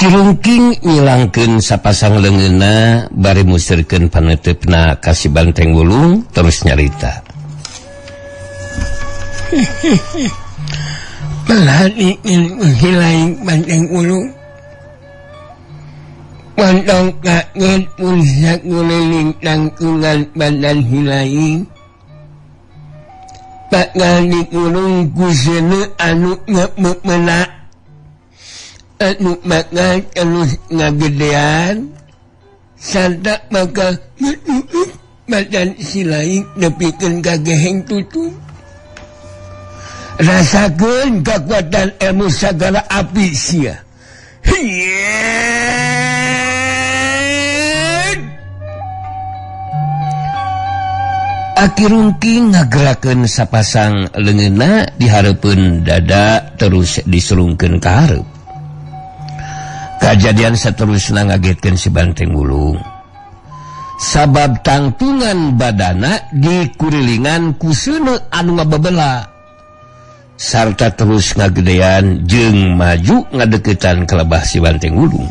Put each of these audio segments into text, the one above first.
Aki Rungking ngilangkeun sapasang leungeunna bari museurkeun paneuteup ka si Banteng Wulung, terus nyarita. Melani hilang Banteng Wulung. Montong kaget pun sakuliling tangtungan badan hilaing. Bakal dikurung ku seuneu anu ngememenak. Anu bakal terus ngagedean. Sarta bakal ngetutup badan silaing nepikeun ka geheng tutup. Rasakeun kakuatan ilmu sagala api sia. Aki Rungking ngagerakeun sapasang leungeunna di hareupeun dada, terus disurungkeun ka hareup. Kajadian saterusna ngagetkeun si Banteng Wulung. Sabab tangtungan badana dikurilingan ku seuneu anu ngabebela sarta terus ngagedean jeung maju ngadeukeutan ka lebah si Banteng Wulung.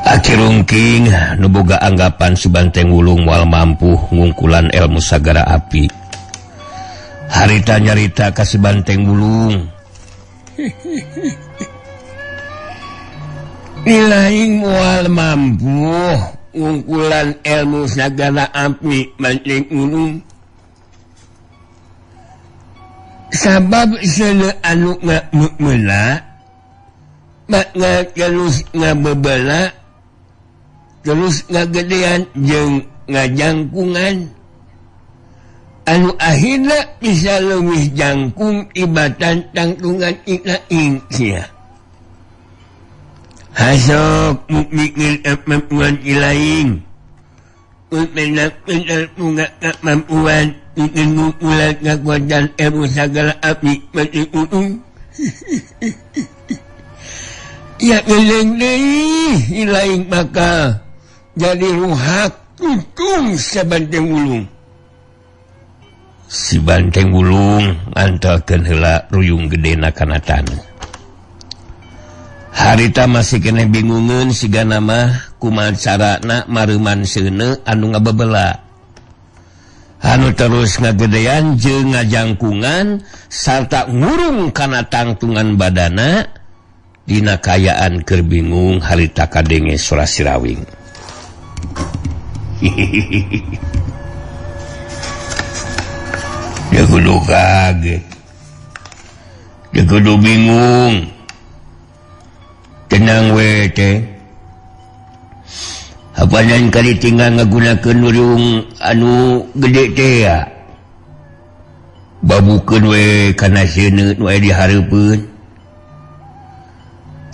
Aki Rungking nu boga anggapan si Banteng Wulung moal mampu ngungkulan ilmu sagara api. Harita nyarita ka si Banteng Wulung. Nilaing moal mampu ngungkulan ilmu sagala api Banteng Wulung. Sabab seuneu anu ngamemeula bakal terus ngabebela, terus ngagedean jeung ngajangkungan. Anu akhirna bisa leuwih jangkung ibatan tangtungan ilaing sia. Hasok mukmikeun kemampuan ilaing. Menakkeun ilmu kemampuan pikeun ngungkulan kakuatan ilmu sagala api Banteng Wulung. Ya geleng deui ilaing bakal jadi ruhak tutung si Banteng Wulung. Si Banteng Wulung ngantelkeun heula ruyung gedena kana taneuh. Harita masih keneh bingungeun sigana mah kumaha carana mareuman seuneu anu ngabebela. Anu terus ngagedean jeung ngajangkungan sarta ngurung kana tangtungan badana. Dina kayaan keur bingung harita kadenge sora Sirawing. Dia kudu kaget, dia kudu bingung. Tenang we teh. Apanan kali tinggal ngagunakeun ruyung anu gede teh ya. Babukeun we kana seuneu nu aya di hareupeun.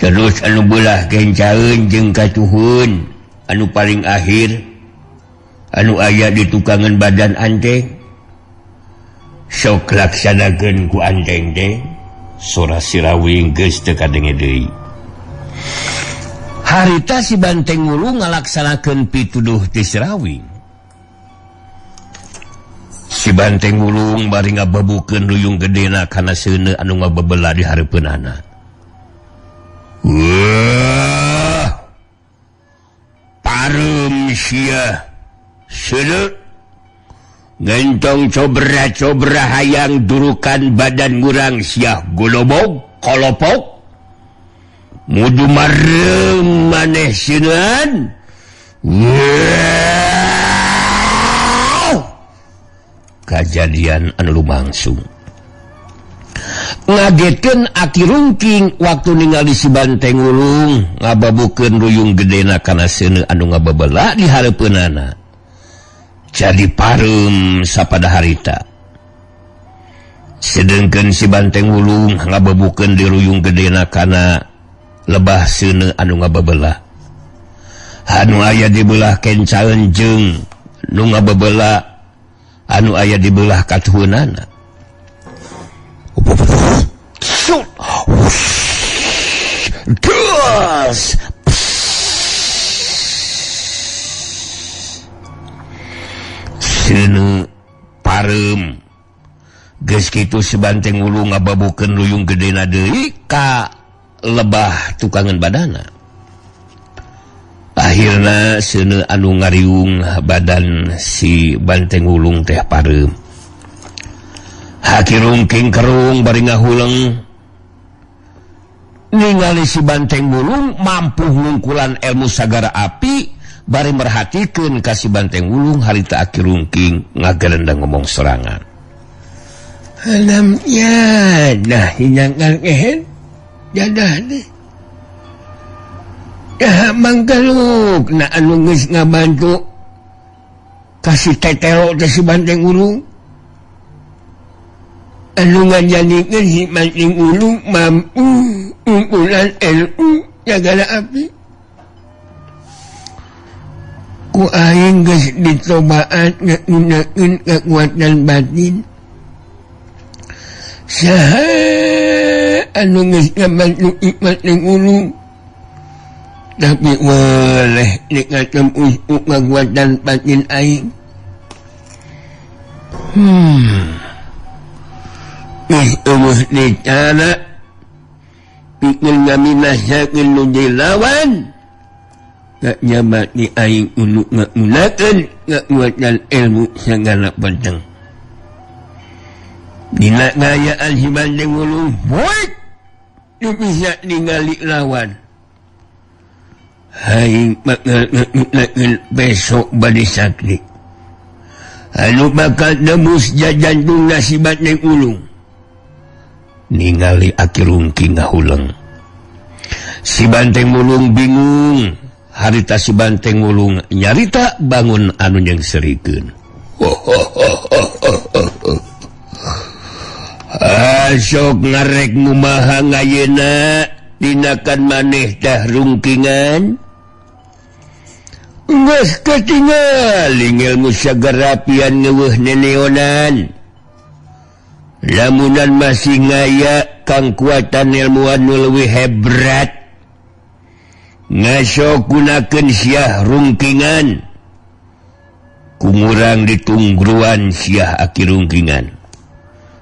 Terus anu belah kencaeun jeung katuhun anu paling akhir anu aya di tukangan badan anteng. Sok laksanakeun ku anteng teh. Sora Sirawing geus teu kadenge deui. Harita si Banteng Wulung ngalaksanakeun pituduh ti Sirawing. Si Banteng Wulung bari ngababukeun ruyung gedena kana seuneu anu ngabebela di hareupeunana. Wah, pareum sia seuneu ngentong cobra-cobra hayang durukan badan ngurang sia golobog kolopok. Mudu marem maneh seuneun. Wow! Kajadian anu lumangsung ngagetkeun Aki Rungking waktu ningali si Banteng Wulung ngababukeun ruyung gedena kana seuneu anu ngabebela di hareupeunana. Jadi pareum sapada harita. Sedengkeun si Banteng Wulung ngababukeun di ruyung gedena kana lebah seuneu anu ngabebela. Anu aya di belah kencaeun jeung nu ngabebela anu aya di belah katuhunana. Gas. Seuneu pareum Geus kitu si Banteng Wulung ngababukeun luyung gedena deui ka lebah tukangan badana. Akhirna seuneu anu ngariung badan si Banteng Wulung teh pareum. Aki Rungking kerung bari ngahuleng ningali si Banteng Wulung mampu ngungkulan ilmu sagara api bari merhatikeun ka si Banteng Wulung harita Aki Rungking ngagerendang ngomong serangan. Alam ya nah hinangkan kehen jadah deh. Ya mangkaluk na anu geus ngabantu kasih tetelo teh si Banteng Wulung. Anu ngajanikeun si Banteng Wulung mampu ungkulan ilmu sagala api. Ku aing geus dicobaan ngagunakeun kakuatan batin. Saha anu geus ngabantu Banteng Wulung tapi weleh dikatempus ku kakuatan batin aing. Geus eueuh dicara pikeun ngaminasakeun nu dilawan tak nyabat di aing kudu ngagunakeun kakuatan ilmu sagala peteng. Dina gayaan si Banteng Wulung poek teu bisa ningali lawan. Aing bakal ngagunakeun besok bade sakti anu bakal nembus jajantungna si Banteng Wulung. Ningali Aki Rungking ngahuleng. Si Banteng Wulung bingung. Harita si Banteng Wulung nyarita bangun anu nyengserikeun. Asok ngarek ngumaha ngayeuna dinakan maneh tah rungkingan. Geus katingali ilmu sagarapian ngeueuh neneonan. Lamunan masih ngaya kangkuatan ilmu anu leuwih hebrat. Ngasok gunakeun siah rungkingan. Kungurang ditungguan siah Aki Rungkingan.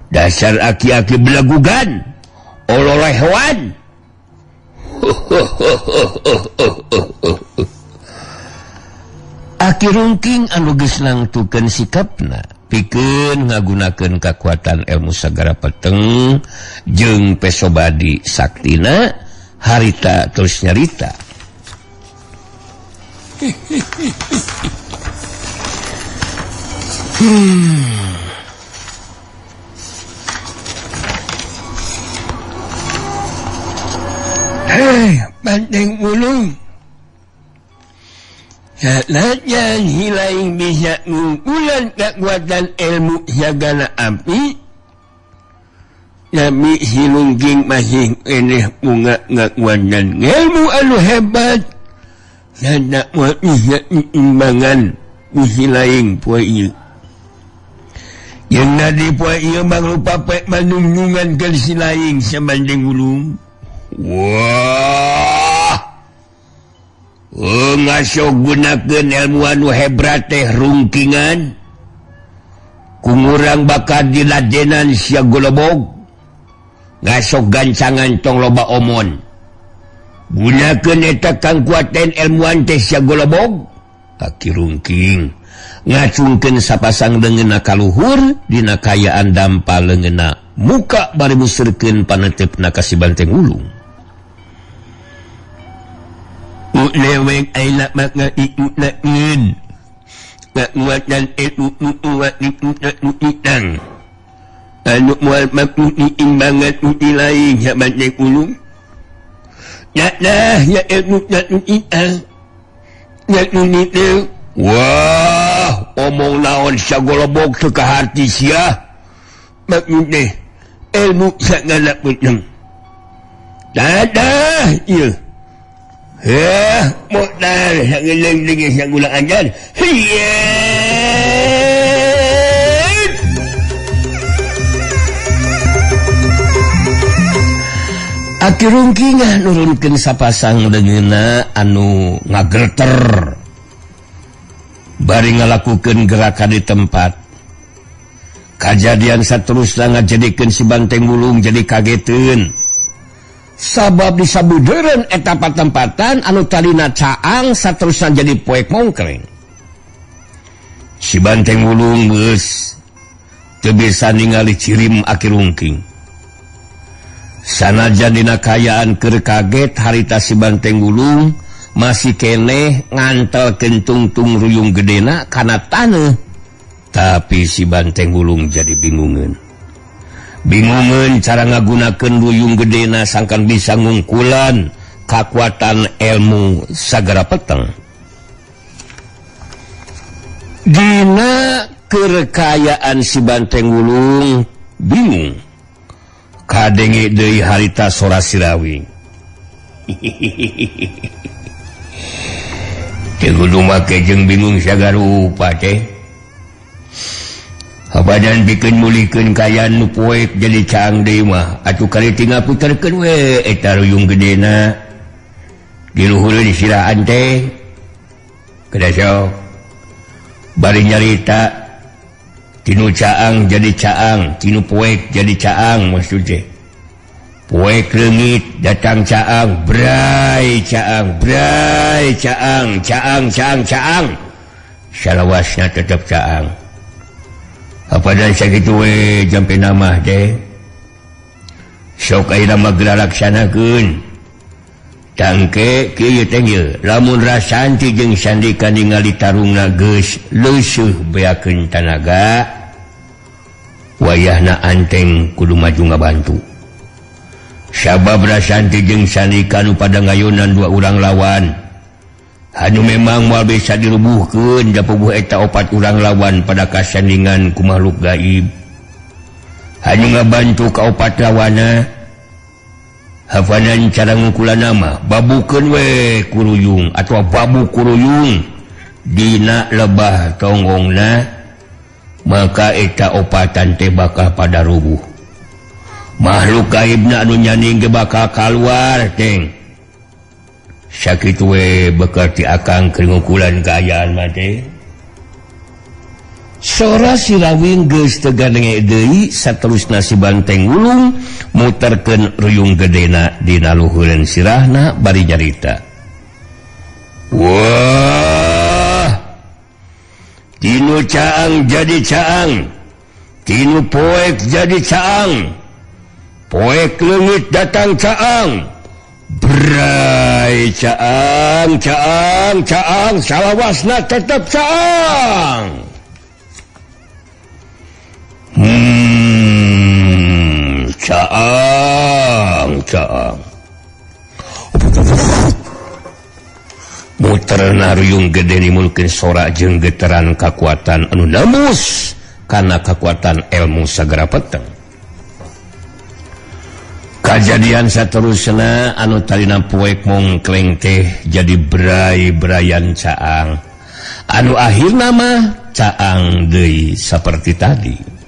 Dasar aki-aki belagugan, ololehwan. Aki Rungking anu geus nangtukeun sikapna pikeun ngagunakeun kakuatan ilmu sagara peteng jeung pesobadi saktina harita terus nyarita. Hei, Banteng Wulung. Sanajan hilaing bisa ngungkulan kekuatan ilmu sagala api, tapi si Rungking masih keneh bunga kekuatan ilmu anu hebat. Sana moal bisa diimbangan ku si laing poe ieu. Jeung nadi poe ieu mangrupa poe manungnungan ka si laing si Banteng Wulung. Wah, ngasok gunakeun ilmu anu hebrat teh rungkingan. Kungurang bakal diladenan sia golobog. Ngasok gancangan tong loba omon. Gunakeun eta kangkuatan ilmuan teh sia golobog. Aki Rungking ngacungkeun sapasang leungeunna kaluhur dina kayaan dampa leungeunna muka bari museurkeun panetepna ka si Banteng Wulung. Leweng aila maka ikunakeun kakuatan ilmu kuat dikunakeun anu moal mampu diimbangan ku lain sia Banteng Wulung. Ya dah ya ilmu natuitang ya itu. Wah, omong naon sia golobog teu kaharti sia. Maksud teh ilmu sagala peteng. Dadah ieu. Heh, modal sangeuleuh deui sagula ajar. Hiye. Aki Rungking nurunkeun sapasang leungeunna anu ngageter. Bari ngalakukeun gerakan di tempat. Kajadian saterusna ngajadikeun si Banteng Wulung jadi kageteun. Sabab disabudeureun eta patempatan anu tadina caang saterusna jadi poek mongkleng. Si Banteng Wulung geus teu bisa ningali cirim aki rungking. Sanajan dina kaayaan keur kaget harita si Banteng Wulung masih keneh ngantelkeun tungtung ruyung gedena kana taneuh. Tapi si Banteng Wulung jadi bingungeun. Bingungeun cara ngagunakeun ruyung gedena sangkan bisa ngungkulan kakuatan ilmu sagara peteng. Dina kekayaan si Banteng Wulung bingung. Kadenge deui harita sora Sirawing. Teu kudu make jeung bingung sagarupa teh. Abadan bikin mulikeun kaayaan nu poek jadi caang deui mah atuh kali tinggal puterkeun we eta ruyung gedena di luhureun siraan teh. Kedah sok bari nyarita tinu caang jadi caang, tinu poek jadi caang maksud teh. Poek leungit datang caang, bray caang, bray caang, caang caang caang. Salawasna tetep caang. Apa dan sakitu we jampe nama teh. Sok ayeuna mah geura laksanakeun. Tangke kieu teh ye, lamun Rasanti jeung Sandika ningali tarungna geus leuseih beakeun tanaga, wayahna anteng kudu maju ngabantu. Sabab Rasanti jeung Sandika nu pada ngayonan dua urang lawan. Anu memang moal bisa dirubuhkeun da puguh eta opat urang lawan pada kasandingan ku makhluk gaib. Anu ngabantu ka opat lawana. Hafanan cara ngukulan nama babukeun we kuruyung atau babu kuruyung dina lebah tonggongna maka eta opatan teh bakal pada rubuh. Makhluk gaibna anu nyanding ge bakal kaluar teng. Sakitu we bekerti akang keur ngukulan kaayaan mah teh. Sora Sirawing geus teu gadenge deui saterusna si Banteng Wulung muterkeun ruyung gedena dina luhureun sirahna bari nyarita. Wah! Tinu caang jadi caang, tinu poek jadi caang, poek leungit datang caang. Bray caang caang caang salawasna tetep caang. Caang caang. Muterna ruyung gede nimulkeun sora jeung getaran kakuatan anu nembus kana kakuatan ilmu sagara peteng. Kajadian saterusna anu tadina poek mongkleng teh jadi bray-brayan caang. Anu akhirna mah caang deui saperti tadi.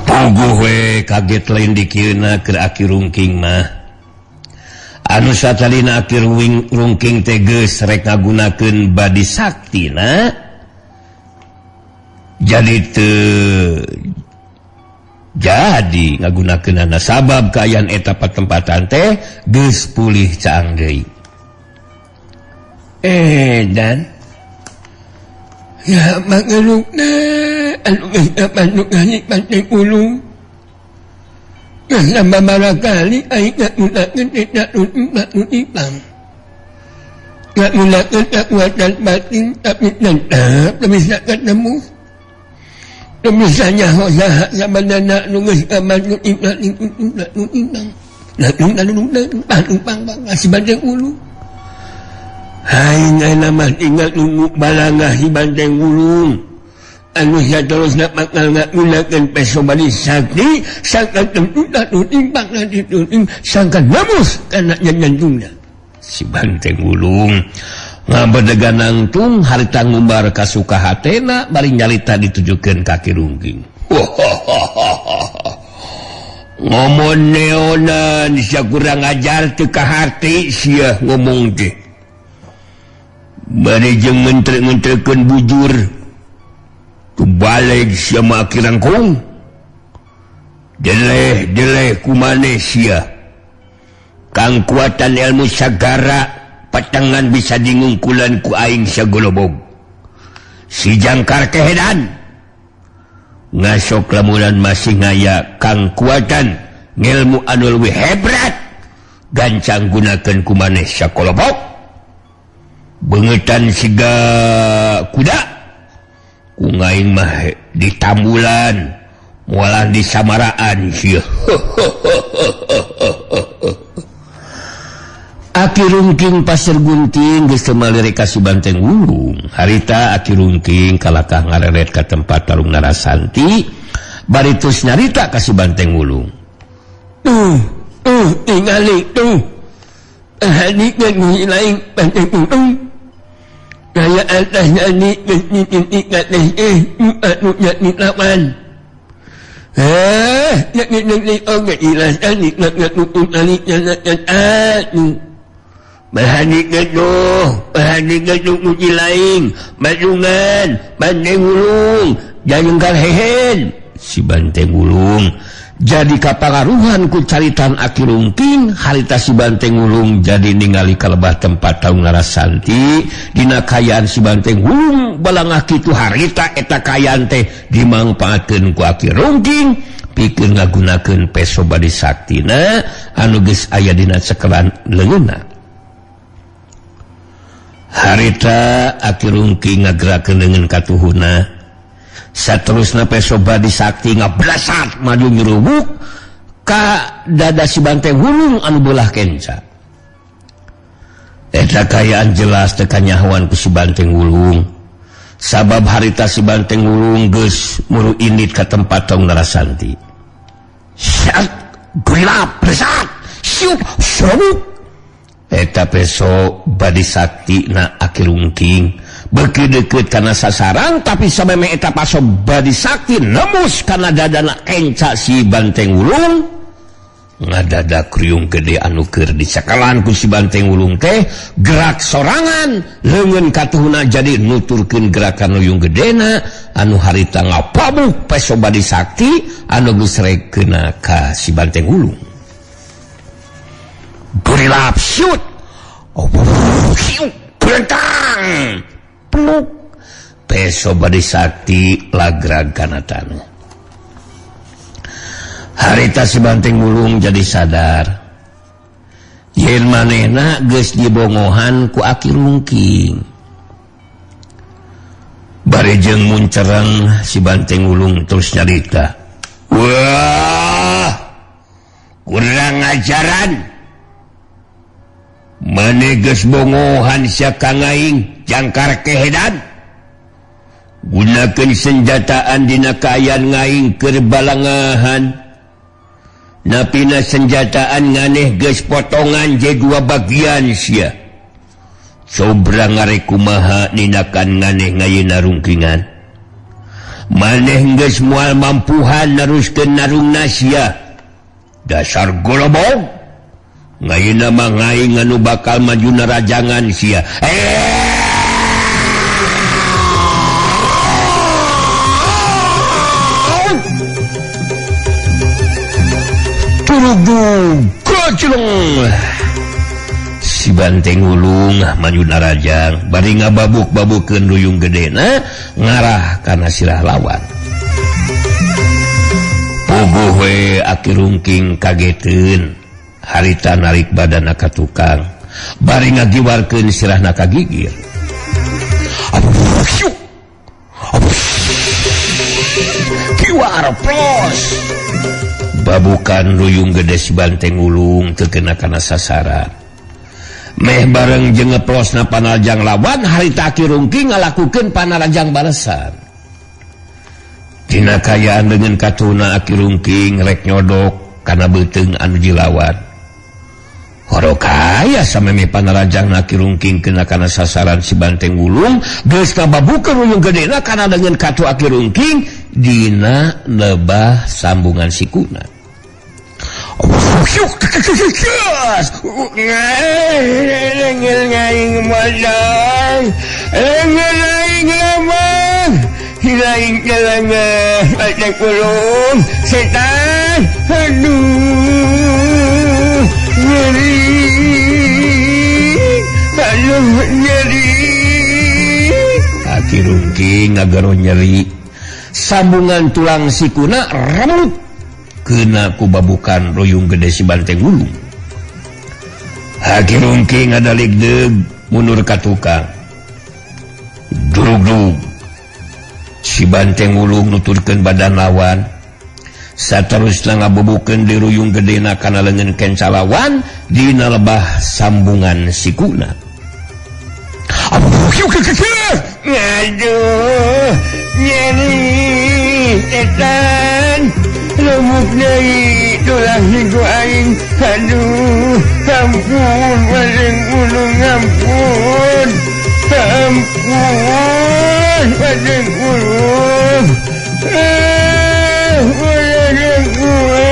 Puguh we kaget lain dikieuna keur aki rungking mah. Anu satalina aki rungking teh geus rek ngagunakeun badi saktina jadi teu jadi ngagunakeunana sabab kaayaan eta patempatan teh geus pulih caang deui. Dan ya mangelukna anu geus ngapandukan Banteng Wulung. Geus nambah barakali aing ngagunakeun eta nu ipang. Ngagunakeun kakuatan batin tapi tetep teu bisa ketemu. Teu bisa nyaho saha sabanana nu geus ngabantu ipang nu ipang. Nah, si Banteng Wulung. Aing ayeuna mah tinggal nunggu balangah si Banteng Wulung. Anu saterusna bakal ngagunakeun peso badi sakti sangkan teu nu timpang sangkan nembus kana nyantungna. Si Banteng Wulung ngabedegan nangtung harita ngumbar kasuka hatena bari nyalita ditujukeun ka Ki Rungking. Ngomong neonan sia kurang ajar teu kaharti sia ngomong teh. Bari jeung ngentrek-ngentrekeun bujur. Tubalik sia mah Aki Rangkung. Deleh-deleh kumaneh sia. Kangkuatan ilmu sagara patangan bisa dingungkulan ku aing sagolobog. Si jangkar kehedan. Ngasok lamunan masih ngaya kangkuatan ngilmu anu leuwih hebrat gancang gunakeun ku maneh sakolobok. Beungetan siga kuda ku ngaing mah ditambulan moalan disamaraan sia. Aki Rungking Pasir Gunting geus teu malire ka si Banteng Wulung. Harita Aki Rungking kalakah ngareret ka tempat tarung Narasanti bari terus nyarita ka si Banteng Wulung. Tuh, tuh tingali tuh. Hadikeun lain Banteng Wulung. Gaya atas nyani geus nitik teh anu nyani lawan. Lain hehe si Banteng Wulung jadi kapangaruhan ku caritan Aki Rungking. Harita si Banteng Wulung jadi ningali kalebah tempat taung Narasanti dina kayaan si Banteng Wulung balangah kitu harita eta kayaan teh dimangpaatkeun ku Aki Rungking pikeun ngagunakeun peso badi saktina anu geus aya dina cekelan leungeunna. Harita Aki Rungking ngagerakeun leungeun katuhuna saterusna peso badi sakti ngablasat maju nyerubuk ka dada si Banteng Wulung anu belah kenca. Eta kayaan jelas teu kanyahoan ku si Banteng Wulung sabab harita si Banteng Wulung geus muru indit ka tempat taung Narasanti. Syat gelap besat siup serubuk eta peso badi sakti na Aki Rungking beuki deukeut kana sasaran tapi sameme eta paso badi sakti nembus kana dadana kenca si Banteng Wulung. Ngadadak riung gede anu keur dicakalan ku si Banteng Wulung teh gerak sorangan leungeun katuhuna jadi nuturkeun gerakan ruyung gedena anu harita ngapabuk peso badi sakti anu geus rek keuna ka si Banteng Wulung. Gorilap shoot. Oh, siup berentang. Peluk. Peso badi sakti lagrag kana taneuh. Harita si Banteng Wulung jadi sadar yen manehna geus dibongohan ku Aki Rungking. Bari jeung muncereng si Banteng Wulung terus nyarita, wah, kurang ajaran. Maneh geus bongohan sia ka ngaing jangkar kehedan. Gunakeun senjataan dina kaayaan ngaing keur balangahan. Napina senjataan nganeh geus potongan je dua bagian sia. Sobra ngarek kumaha ninakan nganeh ngayeuna rungkingan. Maneh geus moal mampuhan neruskeun narungna sia. Dasar golobong. Ngayeuna mah ngaing anu bakal maju narajangan sia. Si Banteng Wulung maju narajang bari ngababuk-babukeun ruyung gedena ngarah kana sirah lawan. Puguh we Aki Rungking kageteun harita narik badana ka tukang bari ngagiwarkeun sirahna ka gigir. Kiwar plos. Babukan ruyung gede si Banteng Wulung teu kena kana sasaran. Meh bareng jeung ngeplosna panarajang lawan harita Aki Rungking ngalakukeun panarajang balesan. Dina kayaan dengan katuna Aki Rungking rek nyodok kana beuteung anu dilawan. Horo kaya sameme panarajang Aki Rungking kena kana sasaran si Banteng Wulung geus ngababukeun ruyung gedena kana dengan katu Aki Rungking dina lebah sambungan sikuna. Setan, aduh, nyeri, aduh, nyeri. Aki Rungking ngagero nyeri, sambungan tulang sikuna remuk kena ku babukan ruyung gede si banteng wulung. Aki Rungking ngadaligdeug mundur ka tukang. Durug-durug si banteng wulung nuturkeun badan lawan. Saterusna ngabubukeun di ruyung gedena kana leungeun kenca lawan dina lebah sambungan sikuna. Aduh, nyeri, setan, remuk deui tulang siku aing. Aduh, ampun, banteng wulung, ampun, ampun, banteng wulung. Banteng wulung.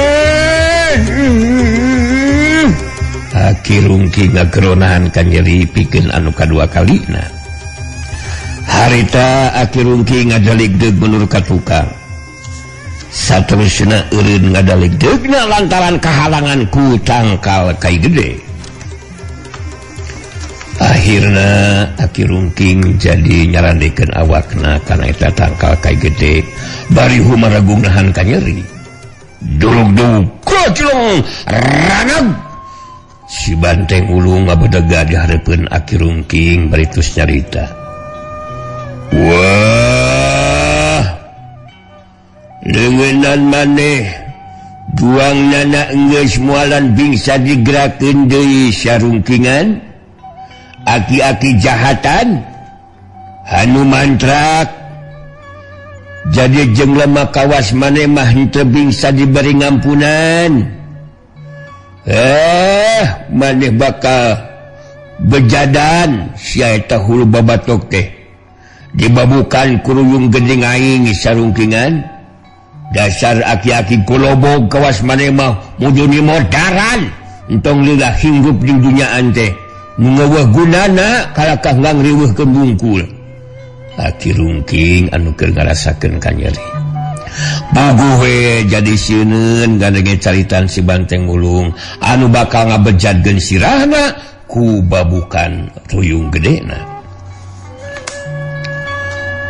Aki Rungking ngageronahan ka nyeri pikeun anu kadua kalina. Harita Aki Rungking ngadaligdeug mundur ka tukang. Saterusna eureun ngadaligdeugna lantaran kahalangan ku tangkal kai gede. Akhirna Aki Rungking jadi nyarandekeun awakna kana eta tangkal kai gede bari humaragung nahan ka nyeri. Durug-durug koclong ranag si banteng wulung ngabedega di hareupeun Aki Rungking bari tos nyarita. Wah, leungeunnan maneh juang nana enggeus mualan bingsa digerakeun deui sarungkingan. Aki-aki jahatan anu mantrak jadi jeung lemah kawas maneh mah henteu bingsa diberi ngampunan. Maneh bakal bejadan sia eta hulu babatok teh dibabukan kuruyung gede aing sarungkingan. Dasar aki-aki golobog kawas maneh mah muduni modaran entong leulah hinggup di dunyaan teh ngeuweuh gunana kalakah ngangriweuhkeun bungkul. Aki Rungking anu keur ngarasakeun ka nyeri buguh we jadi sieun gandenge caritan si banteng wulung anu bakal ngabejadkeun sirahna ku babukan ruyung gedena.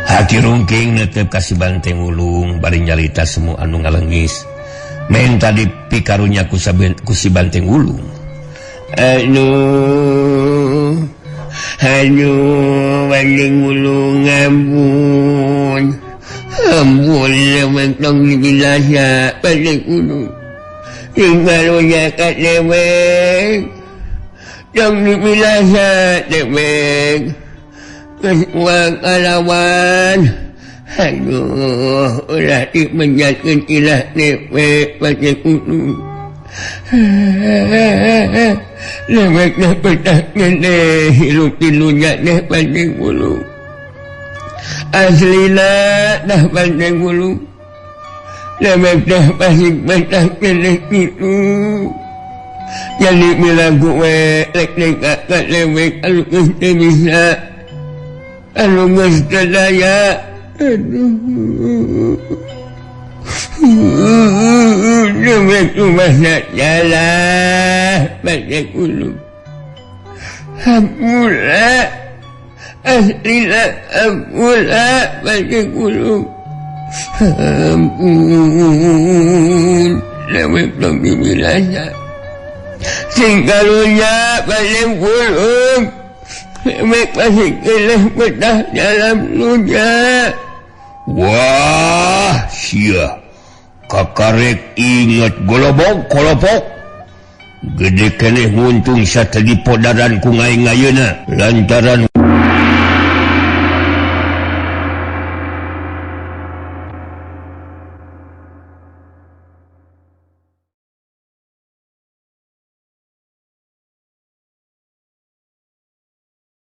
Aki Rungking netep ka si banteng wulung bari nyarita semua anu ngalengis menta dipikarunya ku si banteng wulung. Aduh, aduh, banteng wulung, ampun, ampun, lewat tong dibilasa banteng wulung. Sing karunya kat dewek, tong dibilasa dewek. Kesuang kalawan, aduh, ulah dimenjatkan ilah dewek banteng wulung. Lewek dah petah kene hirup di dunia deh banteng wulung. Aslina dah banteng wulung. Lewek dah pasti petah kene gitu. Jadi bila gue lek lek kat lewek anu geus teu bisa, anu geus teu daya. Aduh. Dewek rumah jalan banteng wulung. Hampura aslina hampura banteng wulung. Ampun, dewek tong dibilasa. Sing karunya banteng wulung. Dewek masih keleh betah dalam dunia. Wah, sia kakarek inget golobok kolopok gede keneh nguntung satadi podaran ku ngaing ayeuna lantaran